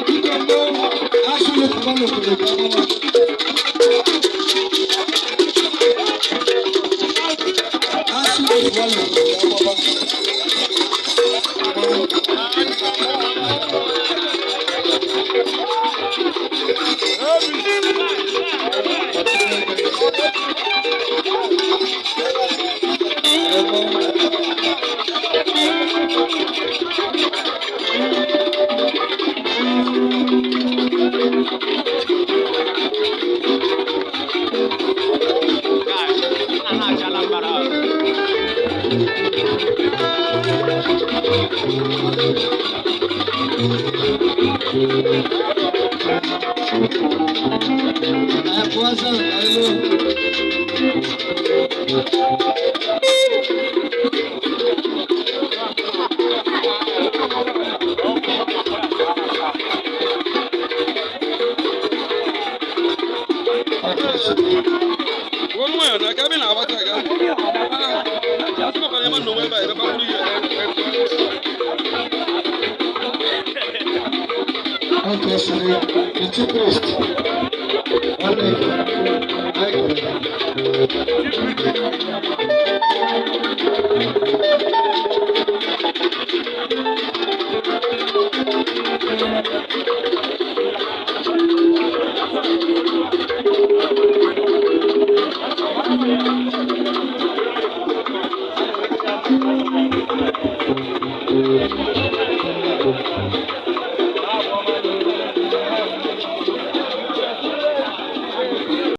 Biko mgbe asụlụ pụba n'obodo ka ọma. Asụlụ pụba n'obodo ka ọma. Anyị pụọ ka anyị lụọ. Wọ́n mú ẹ̀yàn náà kábínà àbáta ga. Àti bàbá yẹn máa nù wọ́n báyìí bàbá kúrú yẹ. Okay, so the chief priest. Nwanne gị, anyị kelere.